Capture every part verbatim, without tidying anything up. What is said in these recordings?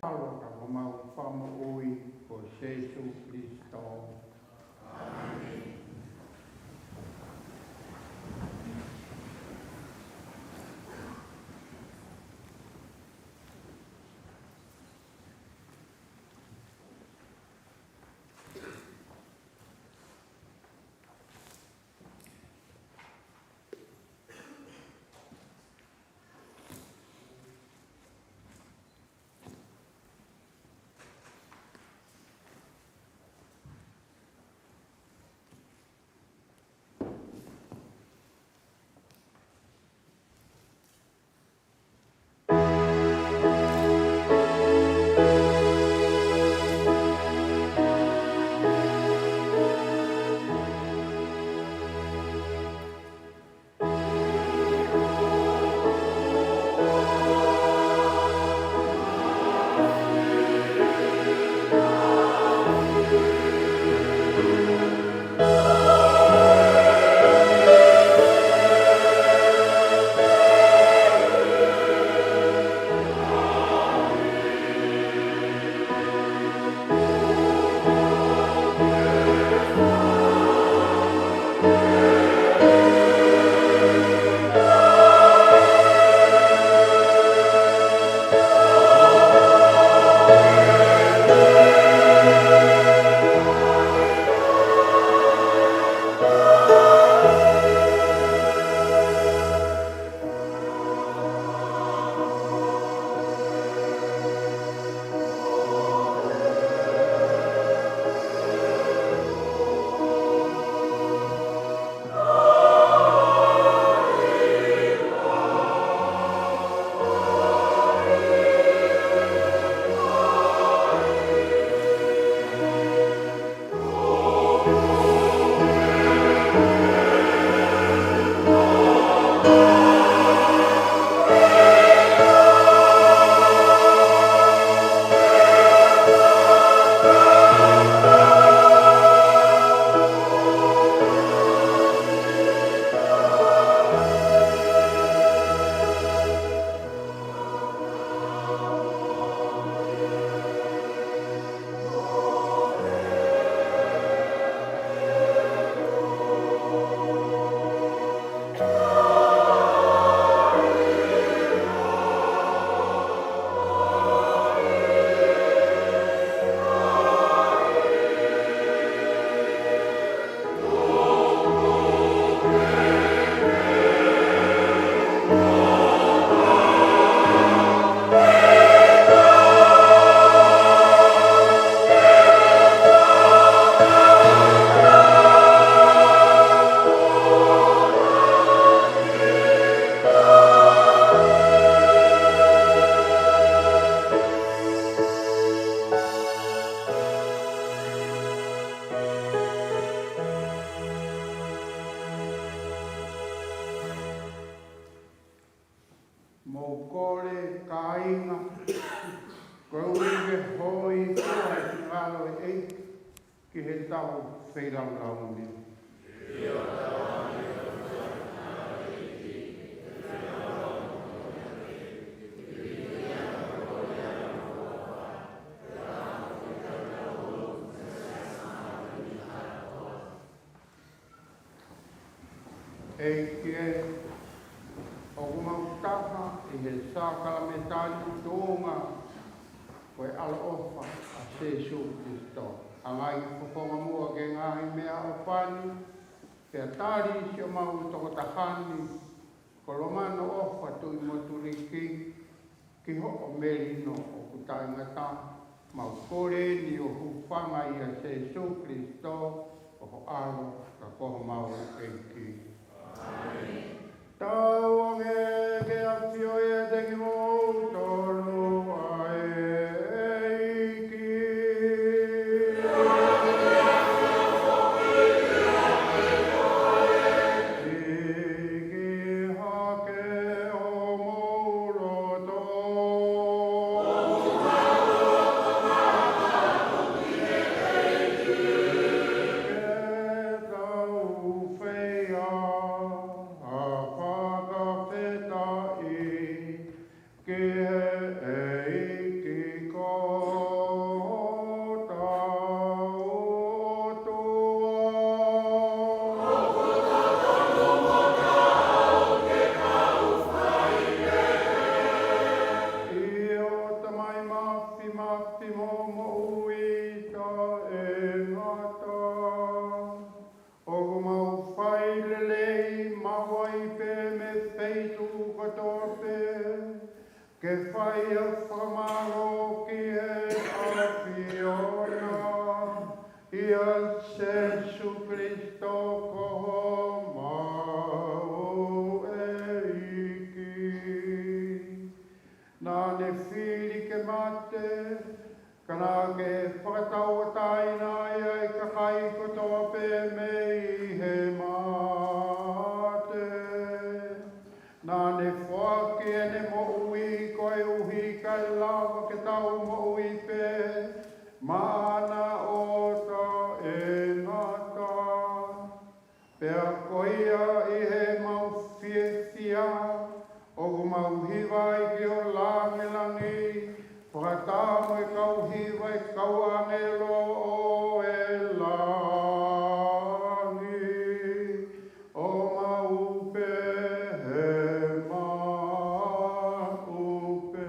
ʻAlo ʻa homau Fakamoʻui ko Sēsū Kalaisi. Mou kole, kāinga, koeʻuhi ko e hōifua ʻa e finangalo ʻo e ʻEiki, ki heʻetau feilaulau ni. ʻEiki ē, ʻoku mau taha ʻi he sākalamēniti ni, tuʻunga ko e ʻaloʻofa ʻa Sēsū Kalaisi. Hanga ʻo fofonga muʻa ki he ngaahi meʻaʻofa ni, pea tali siʻomau tokotaha ni, ko Lomano ʻOfa Tuʻimotu Liki, ki hoʻo melino ʻoku taʻengata. Mau kole ni ʻo hūfanga ʻia Sēsū Kalaisi, ko ho ʻAlo, ka ko homau ʻEiki. Tauange ke ʻafio ʻiate kimoutolu ʻa e ʻEiki. ʻIki hake homou loto. Ke tau fai ha fakafetaʻi ki he ʻApi mo moʻui taʻengata. ʻOku mau fai lelei maʻu ai pē mei he feituʻu kotoa pē ke fai ʻa e fakamālō ki he ʻAfiona, ʻia Sēsū Kalaisi ko homau ʻEiki. Naʻa ne fili ke mate, ka naʻa ke fakatauʻatāina ai ʻa e kakai kotoa pē mei he mate. Naʻa ne foaki ʻene moʻui koeʻuhi kae lava ke tau moʻui pē maʻana ʻo taʻengata. Pea ko ia ʻi heʻemau fiefia, ʻoku mau hiva ai ki ho langilangi, fakataha mo e kau hiva ʻa e kau ʻāngelo ʻo e langi, ʻo mau pehē maʻu pē.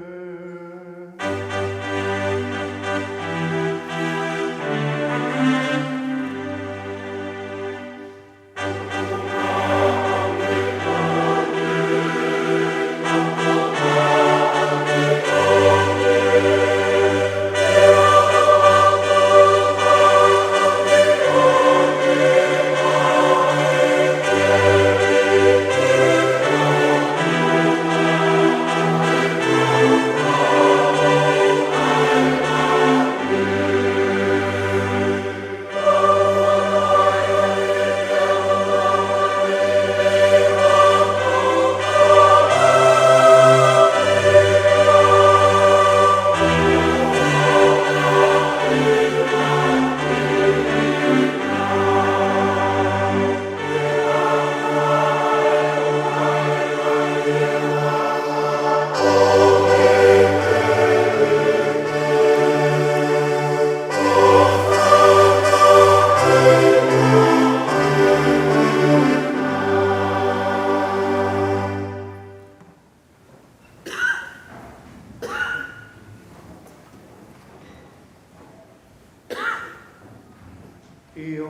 ʻIo,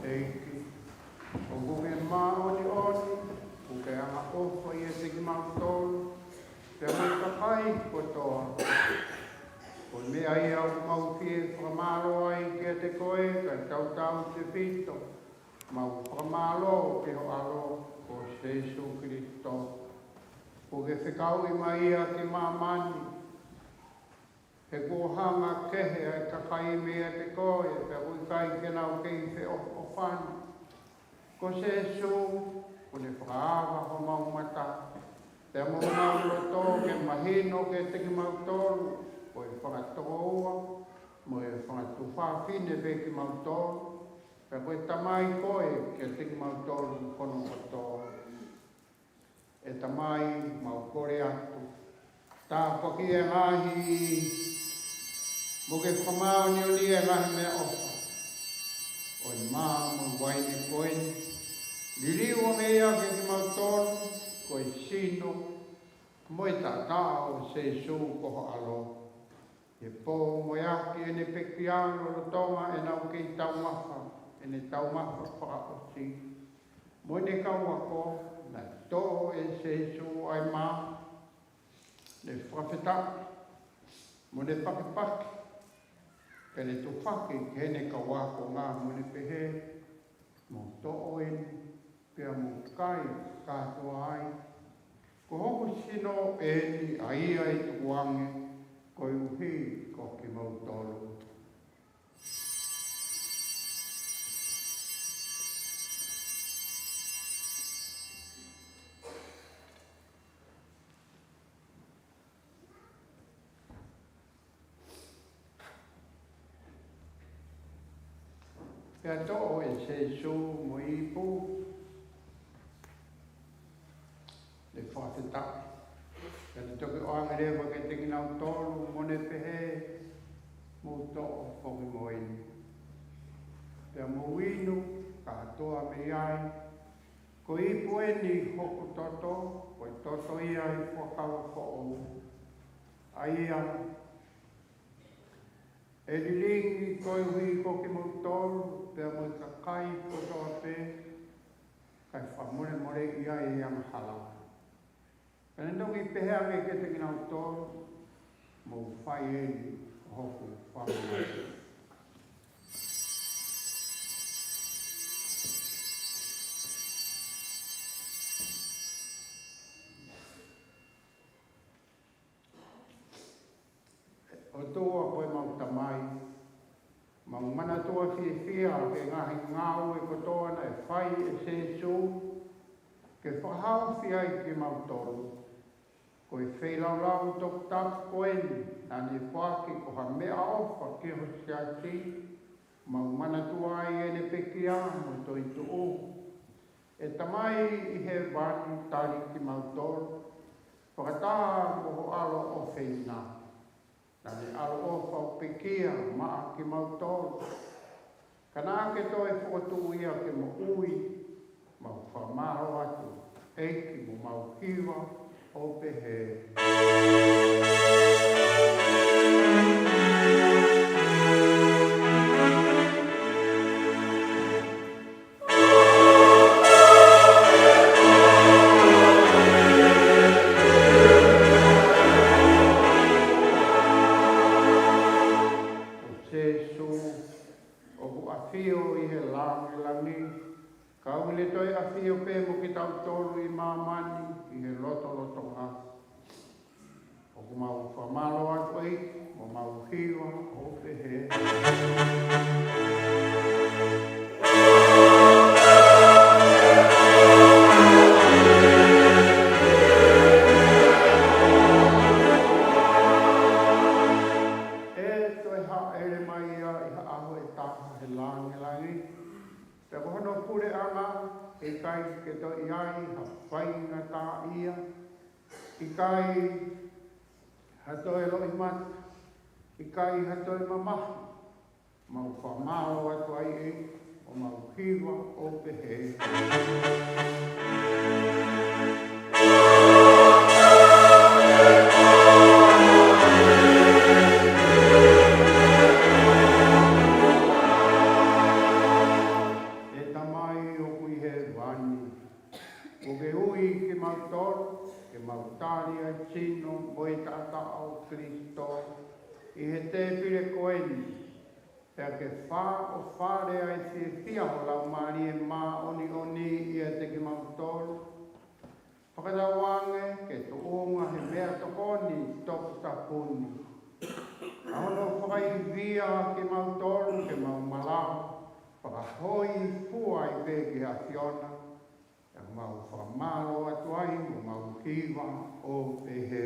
ʻEiki, ʻoku ke māʻoniʻoni, ʻoku ke angaʻofa ʻiate kimautolu, pea mo e kakai kotoa. Ko e meʻa ia ʻoku mau fie fakamālō ai kiate koe, kae tautautefito ke mau fakamālō ki ho ʻAlo ko Sēsū Kalaisi, kuo ke fekauʻi mai ia ki māmani, he kuo hanga ʻo kehe ʻa e kakai meiate koe, pea ʻoku ʻikai ke nau kei feʻofoʻofani. Ko Sēsū, kuo ne fakaava homau mata, pea mo homau loto ke mahino kiate kimautolu, ko e fanga tokoua, mo e fanga tuofāfine pē kimautolu, pea ko e Tamai koe kiate kimautolu hono kotoa. ʻE Tamai, mau kole atu, tāpuakiʻi e ngaahi, mo ke fakamāʻoniʻoniʻi e ngaahi meʻaʻofa ʻo e mā mo e uaine ko eni. Liliu ange ia kiate kimautolu ko e sino mo e taʻataʻa ʻo Sēsū ko ho ʻAlo. He pō mo e ʻaho ʻene pekia lolotonga ʻenau kei taumafa, ʻene taumafa fakaʻosi, mo ʻene kau ako, naʻe toʻo ʻe Sēsū ʻa e mā, ne fakafetaʻi, mo ne pakipaki, pea ne tufaki ki heʻene kau ako ngā mo ne pehē, Mou toʻo eni, pea mou kai kātoa ai. Ko hoku sino eni ʻa ia ʻe tukuange koeʻuhi ko kimautolu. Pea toʻo ʻe Sēsū mo e ipu, ne fakafetaʻi. Pea ne toki ʻoange leva kiate kinautolu mo ne pehē, Mou toʻo foki mo eni, pea mou inu kātoa mei ai. Ko e ipu eni hoku toto, ko e toto ia ʻo e fuakava foʻou, ʻa ia ʻe lilingi koeʻuhi ko kimoutolu, pea mo e kakai kotoa pē, kae fakamolemoleʻi ai e angahala. Pea ne tongi pehē ange kiate kinautolu, mou fai eni ko hoku fakamolemole. ʻOtua ko ʻemau Tamai, mau manatua fiefia he ngaahi ngāue kotoa naʻe fai ʻe Sēsū, ke fakahaofi ai kimautolu. Ko e feilaulau toputapu ko eni, naʻa ne foaki ko ha meʻaʻofa ki ho siasi, mau manatua ai ʻene pekia mo toetuʻu. ʻE Tamai ʻi hēvani, tali kimautolu, fakataha mo ho ʻAlo ʻofeina. Naʻa ne ʻaloʻofa ʻo pekia maʻa kimautolu. Ka naʻa ke toe fokotuʻu ia ke moʻui, mau fakamālō atu, ʻEiki, mo mau hiva ʻo pehē. Ko Sēsū ʻoku ʻafio ʻi he langilangi, ka ʻoku ne toe ʻafio pē mo kitautolu ʻi māmani ʻi he lotolotonga. ʻOku mau fakamālō atu ai, mo mau hiva ʻo pehē. ʻE toe hāʻele mai ia ʻi ha ʻaho ʻe taha he langilangi. Pea ko hono puleʻanga, ʻe ʻikai ke toe ʻi ai ha faingataʻaʻia, ʻikai ha toe loʻimata, ʻikai ha toe mamahi. Mau fakamālō atu ai ē, ʻo mau hiva ʻo pehē. ʻE Tamai ʻoku ʻi hēvani, ʻoku ke ui kimautolu ke mau tali ʻa e sino mo e taʻataʻa ʻo Kalaisi ʻi he tēpile ko eni, pea ke fāʻofale ai fiefia ho Laumālie Māʻoniʻoni ʻiate kimautolu. Fakatauange ke tuʻunga he meʻatokoni toputapu ni ʻa hono fakaivia kimautolu ke mau malava fakahōifua ai pē ki he ʻAfiona. Pea mau fakamālō atu ai, mo mau hiva ʻo pehē.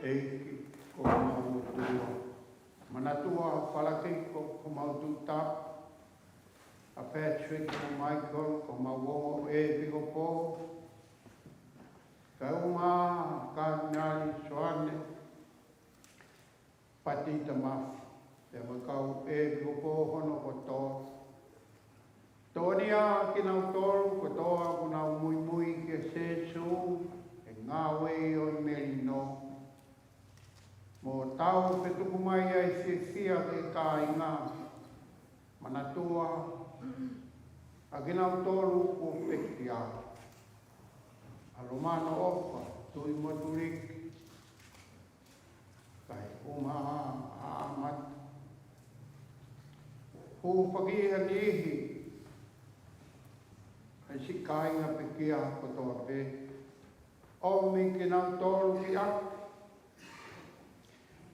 ʻEiki, ko homau ʻOtua, manatua falakiko homau tuʻu tapu, ʻa Patrick mo Michael, ko homau ongo ʻepikopō, kae ʻumaʻā Katinali Soane Patita Mafi, pea mo e kau ʻepikopō hono kotoa. Tokoni ʻa kinautolu kotoa ʻoku nau muimui kia Sēsū he ngāue ʻi he melino. Mo tau fetuku mai ai fiefia ki he kāinga. Manatua ʻa kinautolu kuo pekia, ʻa Lomano ʻOfa, Tui Motuliki, kae ʻumaʻā ʻa ʻAmata. Hūfaki ha niʻihi ʻa e siʻi kāinga pekia kotoa pē. ʻOmi kinautolu ki ʻapi,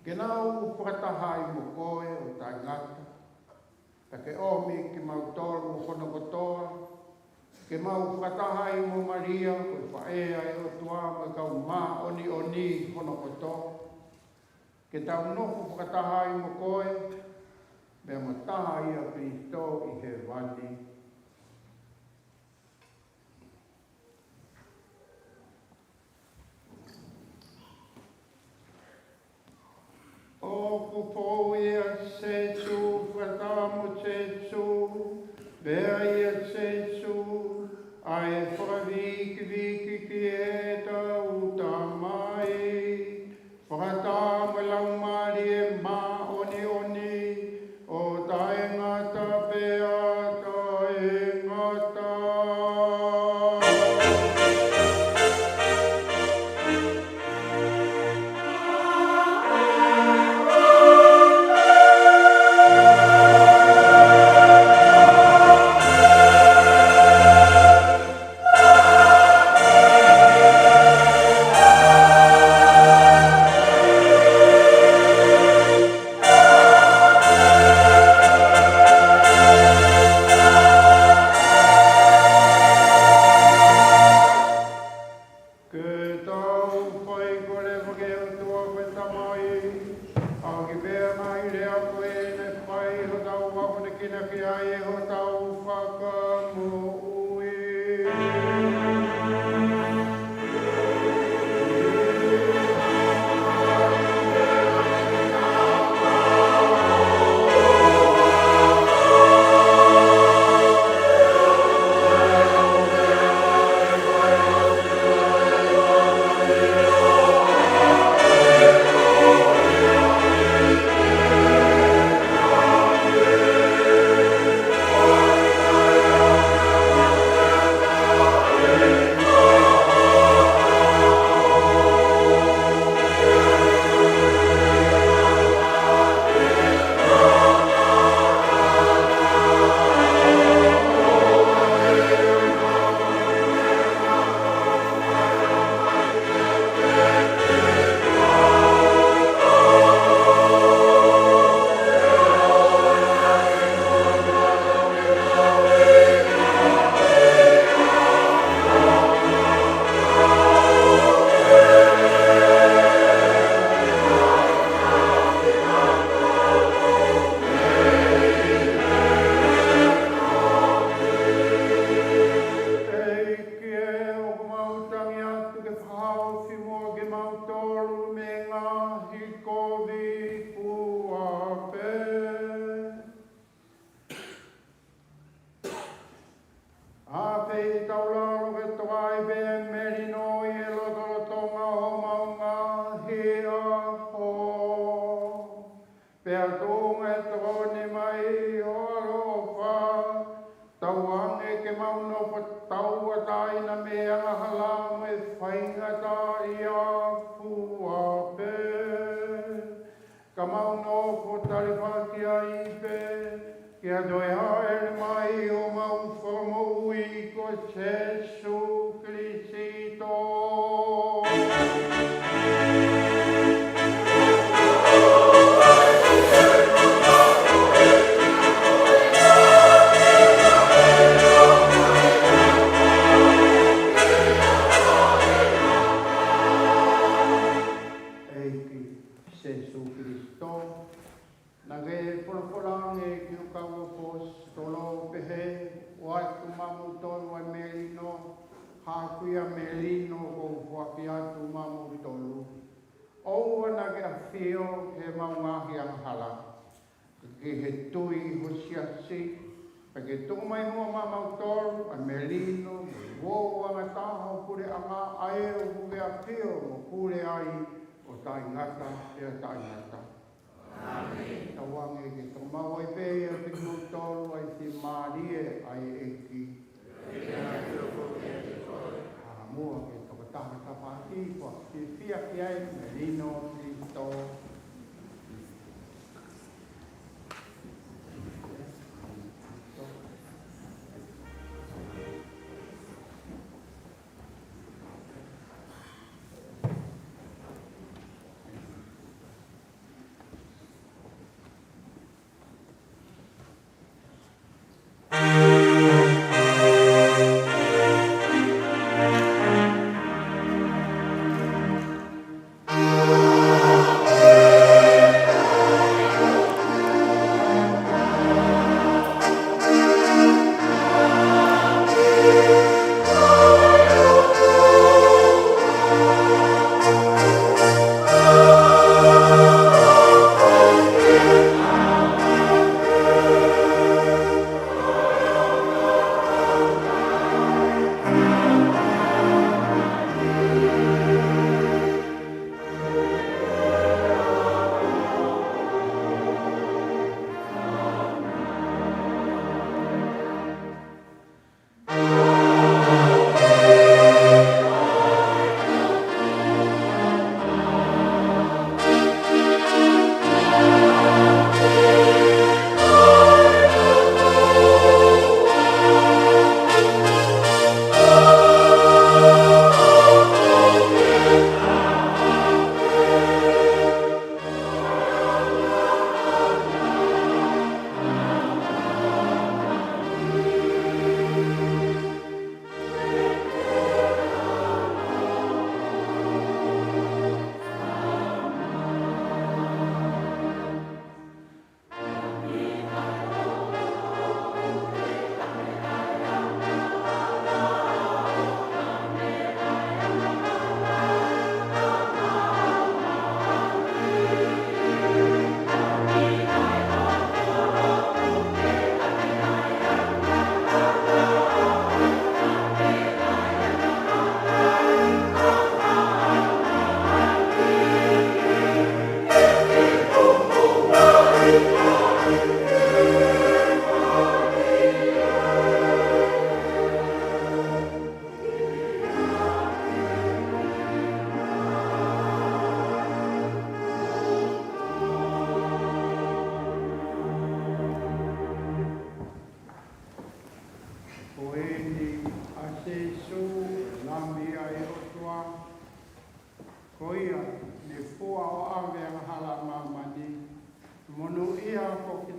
ke nau fakataha ai mo koe ʻo taʻengata. Pea ke ʻomi kimautolu hono kotoa, ke mau fakataha ai mo Malia, ko e faʻē ʻa e ʻOtua, mo e kau māʻoniʻoni hono kotoa. Ke tau nofo fakataha ai mo koe, pea mo taha ʻia Kalaisi ʻi hēvani. ʻOku fou ʻia Sēsū, fakataha mo Ke na ke ai e hotau fakamoʻui. ʻEiki ē, ʻoku mau tangi atu ke fakahaofi muʻa kimautolu mei he ngaahi kovi kuo pē. ʻAfeitaulalo ke toka ai pē melino ʻi he lotolotonga ʻo homau ngaahi ʻaho. Pea tuʻunga e tokoni mai ʻo e ʻaloʻofa, tauange ke mau nofo tauʻatāina mei he angahala mo e faingataʻaʻia kuo pē. Ka mau nofo talifaki ai pē ki he toe hāʻele mai ʻo homau Fakamoʻui ko Sīsū Kalaisi. ʻEiki Sīsū Kalaisi, naʻa ke folofola ange ki ho kau ʻaposetolo ʻo pehē, ʻoatu maʻamoutolu ʻa e melino, hā ko ia melino ʻoku ou foaki atu maʻamoutolu. ʻOua naʻa ke ʻafio he mau ngaahi angahala, ka ke tui ho siasi, pea ke tuku mai muʻa maʻamoutolu ʻa e melino, mo e uouangataha ʻo e puleʻanga, ʻa ē ʻoku ke ʻafio mo pule ai ʻo taʻengata pea taʻengata. Tauange ke toka maʻu ai pē ʻa kimoutolu ʻa e fiemālie ʻa e ʻEiki. ʻA muʻa ke tokotaha ka pāki, ko e fiefia ki ai, melino Kalaisi.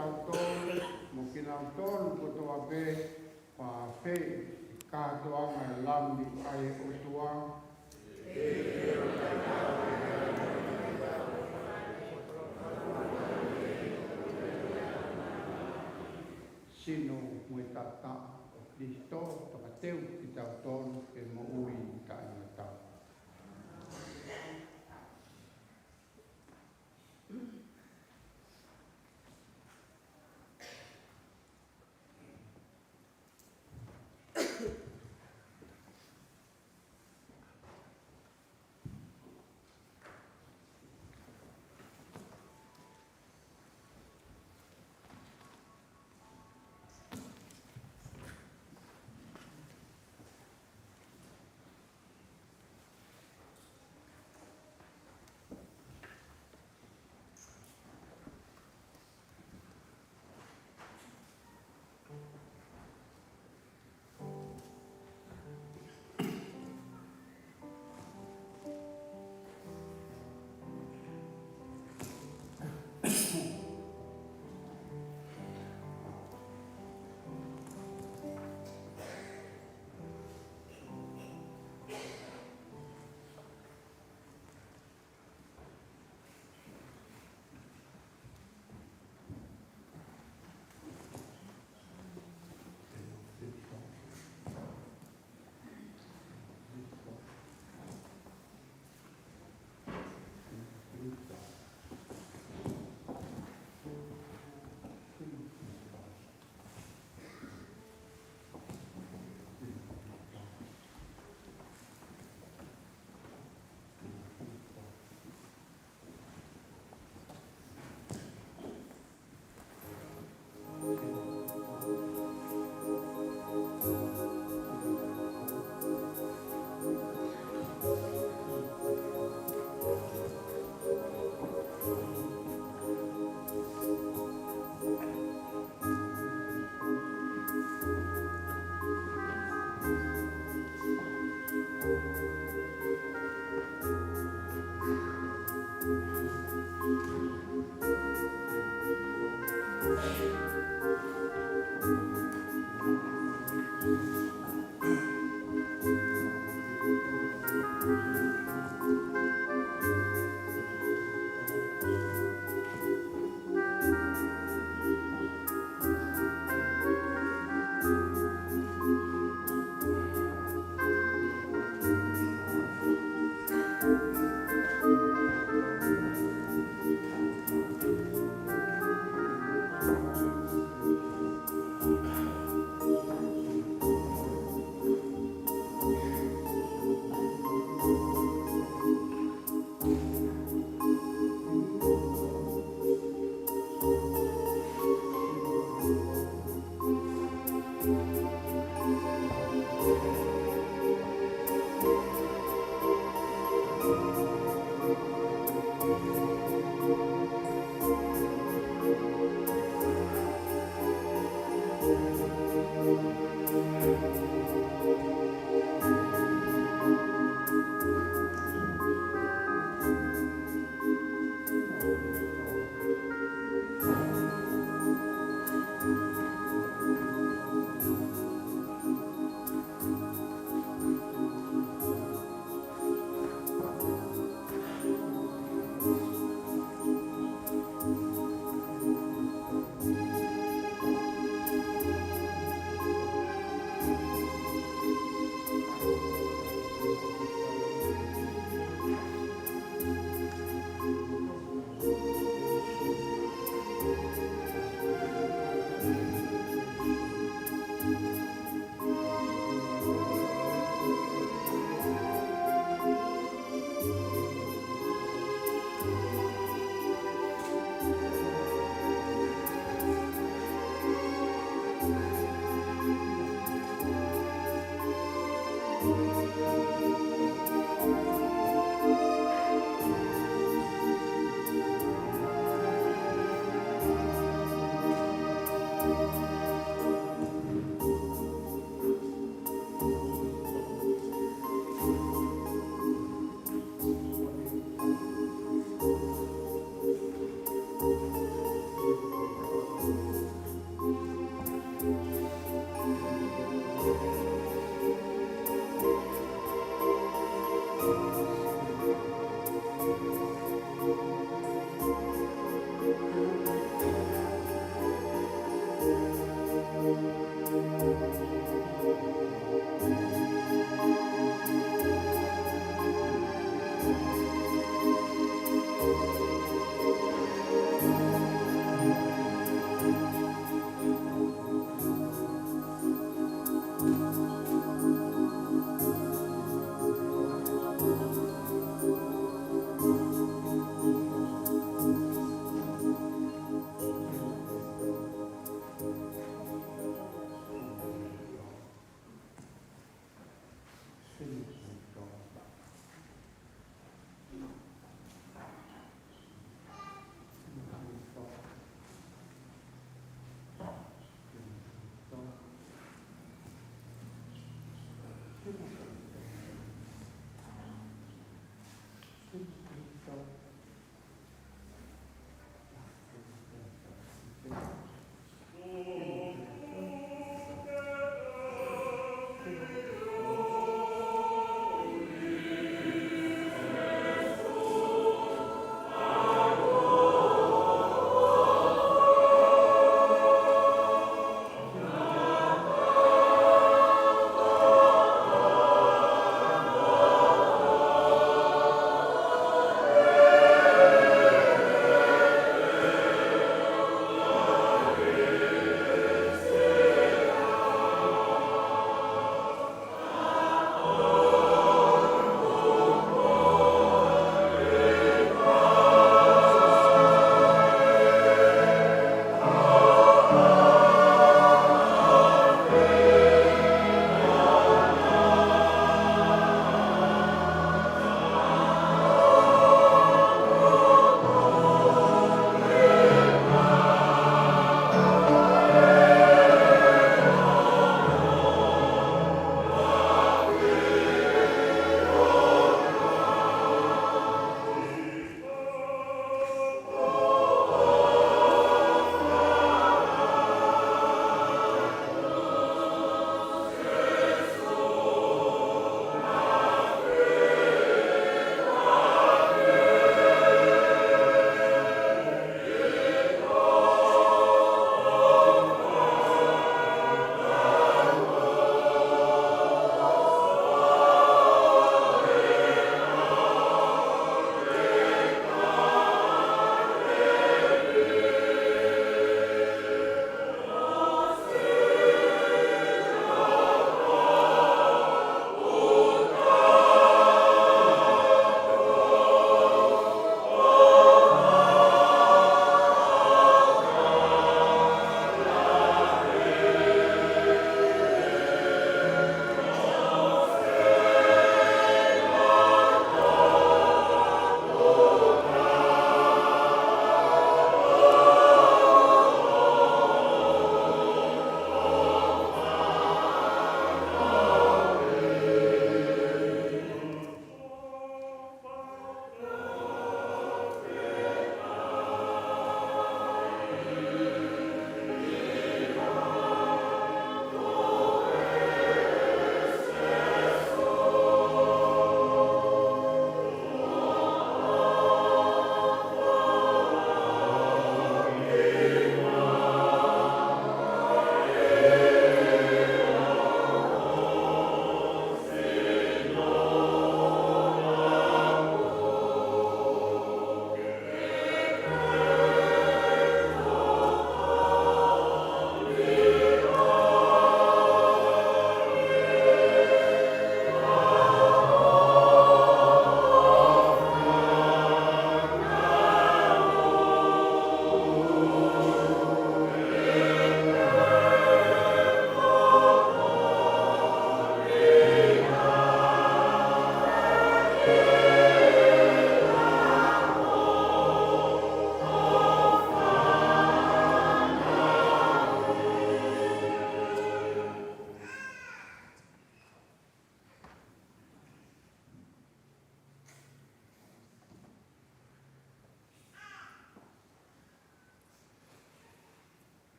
kitautolu, mo kinautolu kotoa pē, pea fai ʻi he kātoanga ʻo e Lami ʻa e ʻOtua. Sino mo e taʻataʻa ʻo Kalaisi, fakateu kitautolu ki he moʻui taʻengata.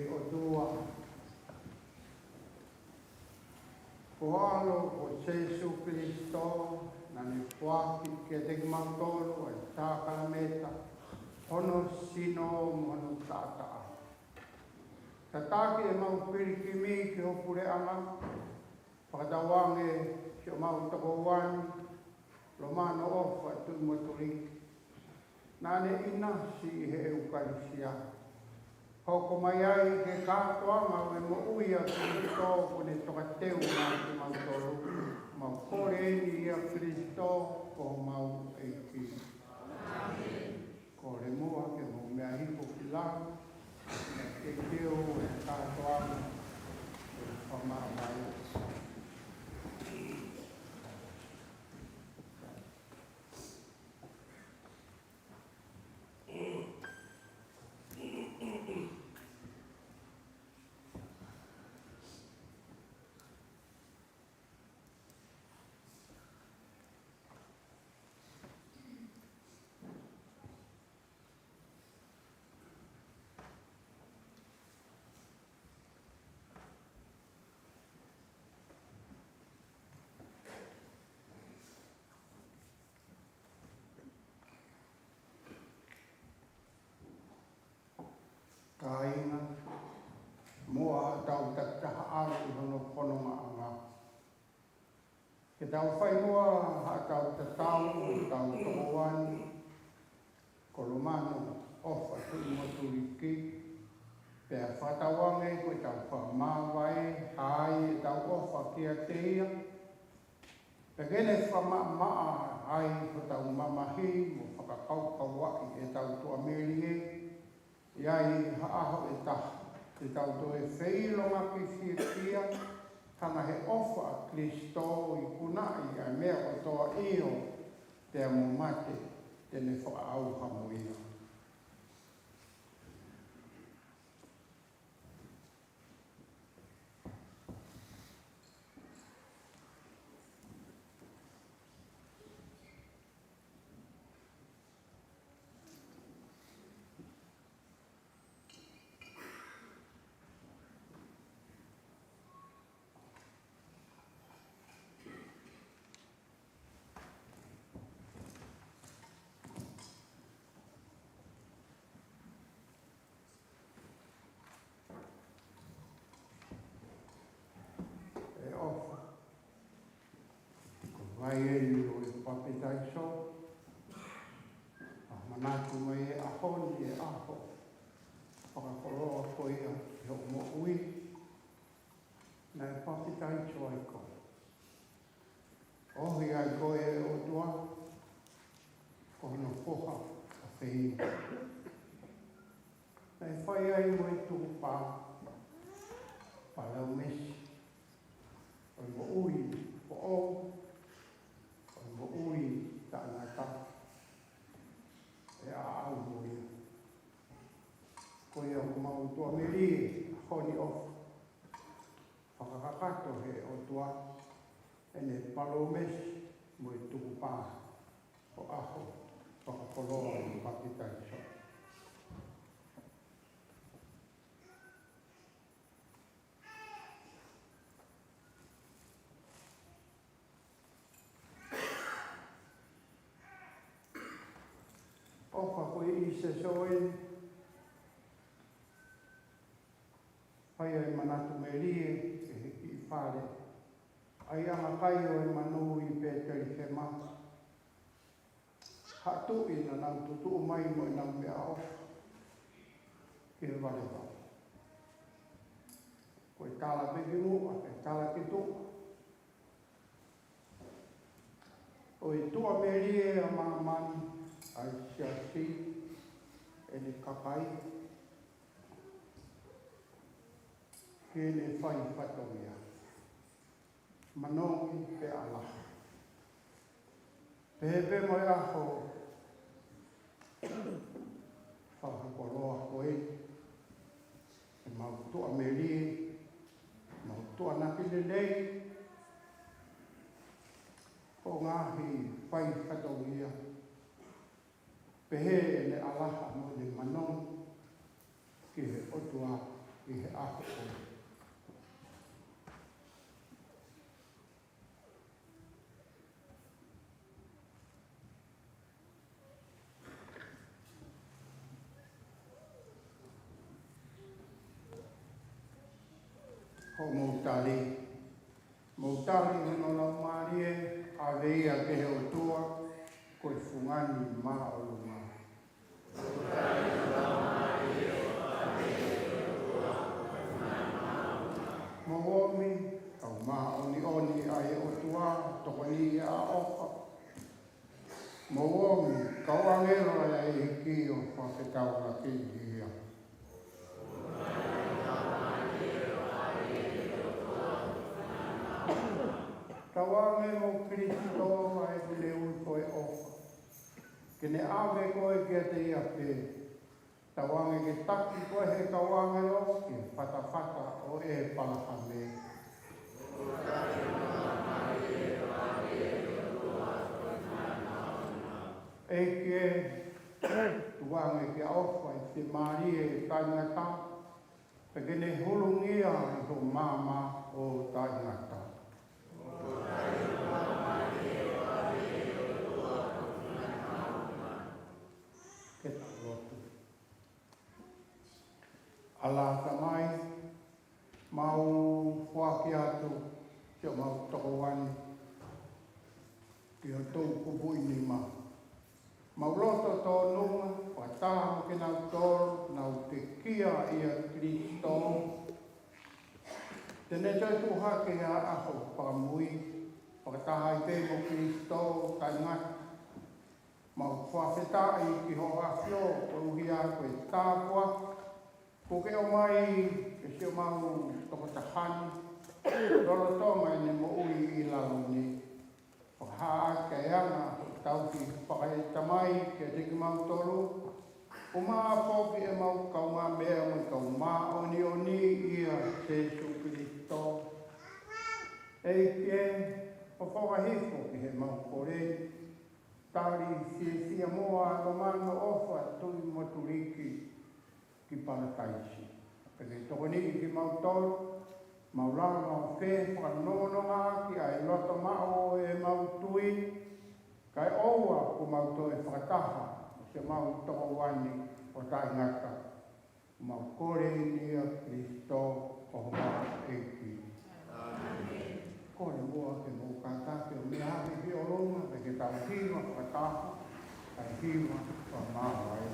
ʻOtua, ko ho ʻAlo ko Sēsū Kilisitō, naʻá ne foaki kiate kimautolu ʻa e sākalamēniti, hono sino mo hono taʻataʻa. Tataki ʻemau pilikimi ki ho puleʻanga, fakatauange siʻomau tokoua ni, Lomano ʻOfa Tuʻimoutoliki, naʻá ne ʻinasi ʻi he ʻEukalisia. Hoko mai ai ki he kātoanga ʻo e moʻui ʻa Kilisitō kuó ne tokateu maʻa kimautolu. Mau kole eni ʻia Kilisitō ko homau ʻEiki. Kole muʻa ke mou meʻa hifo ki lalo, ke teu e kātoanga ʻo e fakamāvae. Kāinga, muʻa haʻatau takitaha ʻalu ʻi hono fonongaʻanga, ke tau fai muʻa haʻatau tatau ʻo tau tokoua ni ko Lomano ʻOfa Tuʻimoutoliki, pea fakatauange ko ʻetau fakamāvae, hā ai ʻetau ʻofa kiate ia, pea ke ne fakamaʻamaʻa ai hotau mamahi mo fakakaukauaʻi ʻetau tuʻamelie, ʻi ai ha ʻaho ʻe taha te tau toe feʻiloaki fiefia, hanga he ʻofa ʻa Kilisitō ʻo ikunaʻi ʻa e meʻa kotoa, ʻio, pea mo mate te ne fakaʻauha mo ia. ʻE ʻofa ko e vai eni ʻo e papitaiso, ʻa e manatu mai he ʻaho ni ʻa e ʻaho fakakoloa ko ia ʻi hoʻo moʻui. Naʻe papitaiso ai koe, ʻohi ai koe ʻe he ʻOtua ko hono foha ʻofeina. Naʻe fai ai mo e tukupā, palōmesi ʻo e moʻui foʻou, ʻo e moʻui taʻengata, ʻe aʻu mo ia. Ko ia ʻoku mau tuʻamelie he ʻaho ni ʻo fakakakato he ʻOtua ʻene palōmesi mo e tukupā ʻo e ʻaho fakakoloa ʻo e papitaiso. ʻOfa ko e ʻi he session, fai ai manatu melie ʻi he kiʻi fale ʻa e anga kai ʻo e manu ʻi Petelihema. Haʻu atu ʻi naʻa nau tutuʻu mai mo ʻenau meʻaʻofa ki he valevale. Ko e tala pē ki muʻa, ko e tala ki tuʻa, ʻo e tuʻamelie ʻa māmani, ʻa e siasi, ʻene kakai, ki heʻene fai fatongia. Manongi pea ʻalaha. Pehē pē mo e ʻaho fakakoloa ko ē, ʻemau tuʻamelie, mau tuʻanaki lelei, ko e ngaahi fai fatongia. Pehē ʻene ʻalaha mo ʻene manongi ki he ʻOtua ʻi he ʻaho ko eni. Hoʻomou tali, mou tali hono laumālie, ʻave ia ki he ʻOtua, ko e fungani māʻolunga. Mou ōmi, kau māʻoniʻoni ʻa e ʻOtua, tokoni ʻa ʻofa. Mou ōmi, kau ʻāngelo ʻa e ʻEiki ʻo fakafetaulaki ia. Tauange mo Kilisitō ʻa e ʻuliʻuli ko e ʻofa, ke ne ʻave koe kiate ia pē. Tauange ke taki koe ʻe he kau ʻāngelo ki he fatafata ʻo ʻĒpalahame. ʻEiki ē, tukuange ke ʻofa ʻi he mālie taʻengata, pea ke ne hulungia ʻi ho maama ʻo taʻengata. Ke tau lotu. ʻAlā Tamai, mau foaki atu siʻomau tokoua ni ki ho tuʻukupu ʻi nima. Mau loto tōnunga, fakataha mo kinautolu, nau pekia ʻia Kilisitō. Te ne toe tuʻu hake ʻi ha ʻaho fakamui, fakataha ai pē mo Kilisitō, taʻengata. Mau fakafetaʻi ki hoʻo ʻAfio, koeʻuhi ko e tāpuaki kuo ke ʻomai ki siʻomau tokotaha ni, lolotonga ʻene moʻui ʻi lalo ni. Fakahā ʻaki ʻa e anga hoʻo tauhi fakaetamai kiate kimautolu, ʻumaʻā foki ʻemau kaungāmeʻa mo e kau māʻoniʻoni ʻia Sīsū Kilisitō. ʻEiki ē, fofoa hifo ki heʻemau kole, tali fiefia mo ʻaloʻofa, tui mo tuliki ki Palataisi. Pea ke tokoniʻi kimautolu, mau lava ʻo fefakanonga ki ai loto maʻu ʻo ʻemau tui, kae ʻoua kuo mau toe fakataha mo siʻomau tokoua ni ʻo taʻengata. Mau kole ni ʻia Kilisitō ko homau ʻEiki. ʻĒmeni. Kole muʻa ke mou kātaki ʻo meʻa hake ki ʻolunga, pea ke tau hiva fakataha, kae hiva fakamaau ai.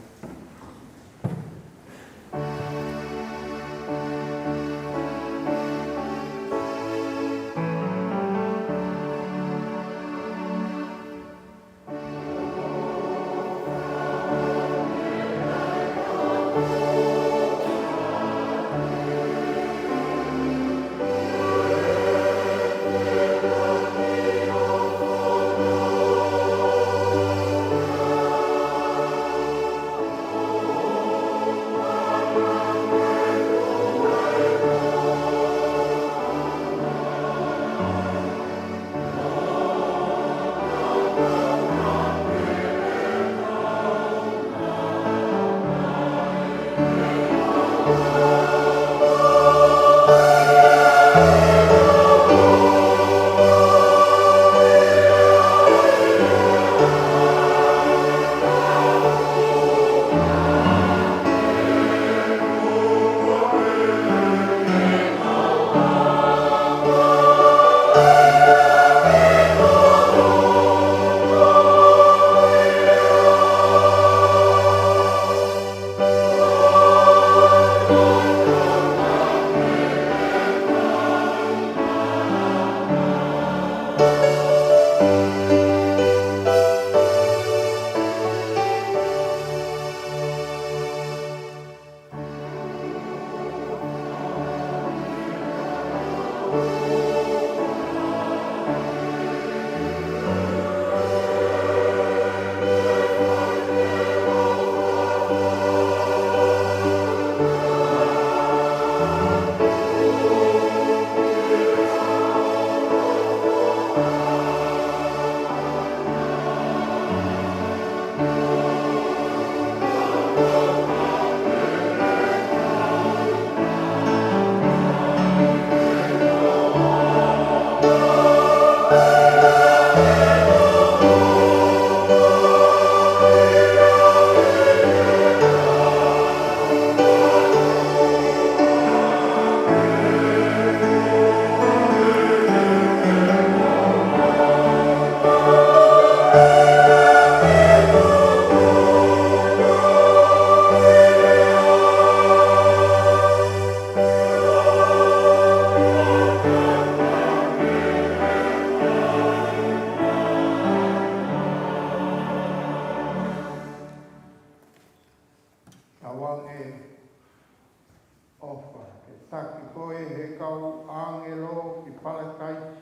ange ʻofa, ke taki koe he kau ʻāngelo ki Palataisi,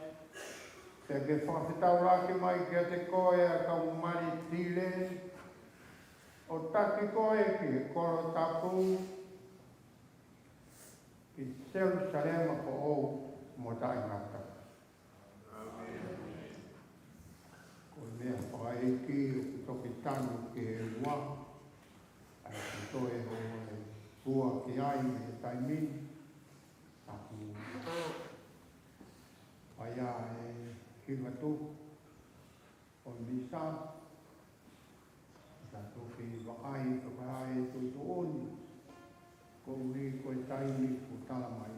pea ke fakafetaulaki mai kiate koe ʻa e kau mali tile, ʻo taki koe ki he kolo tapu, ki Selusalema foʻou mo taʻengata. Ko e meʻa fakaʻeiki ʻoku toki tanu ki he ua, ʻa ia ʻoku toe ʻoua ʻe fua ki ai he taimi ni, ʻa ia ʻoku fai ai e hiva tupu ʻo e misa, ʻa ia ʻoku toki vakai, toki ʻai tuʻutuʻuni, koeʻuhi ko e taimi kuo tala mai.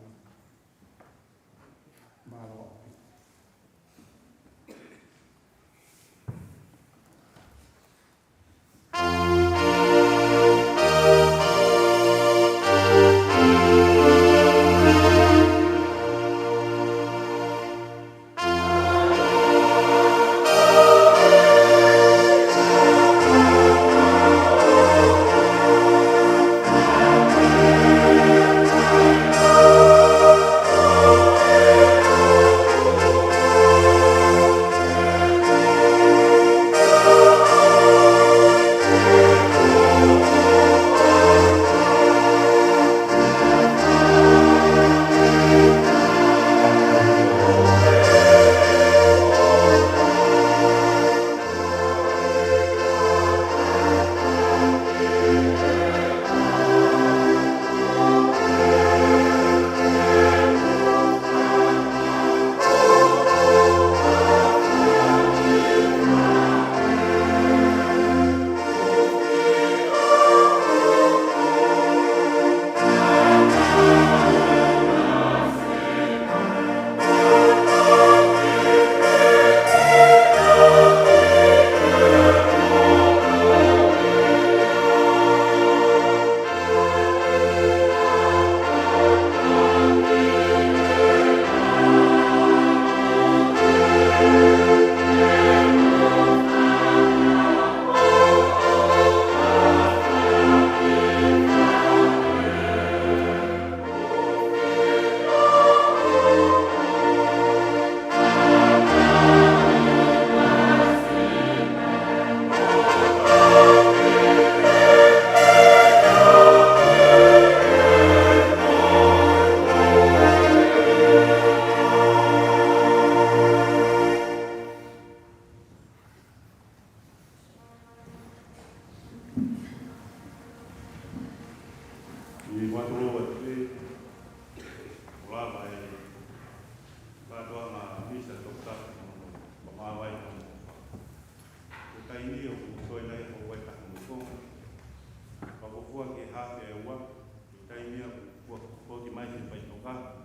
Mālō ʻaupito. ʻI he ʻOtua ʻoku ʻi he ʻOtua, ʻoku lava e kātoanga misa tokotasi mo hono ʻomai ʻa e ʻofa. Ko e taimi ʻoku toe nai ho uai taha mo e konga. Pea ʻoku fua ke hafe e ua, ko e taimi ʻoku fua, fua ki mai he pai toka.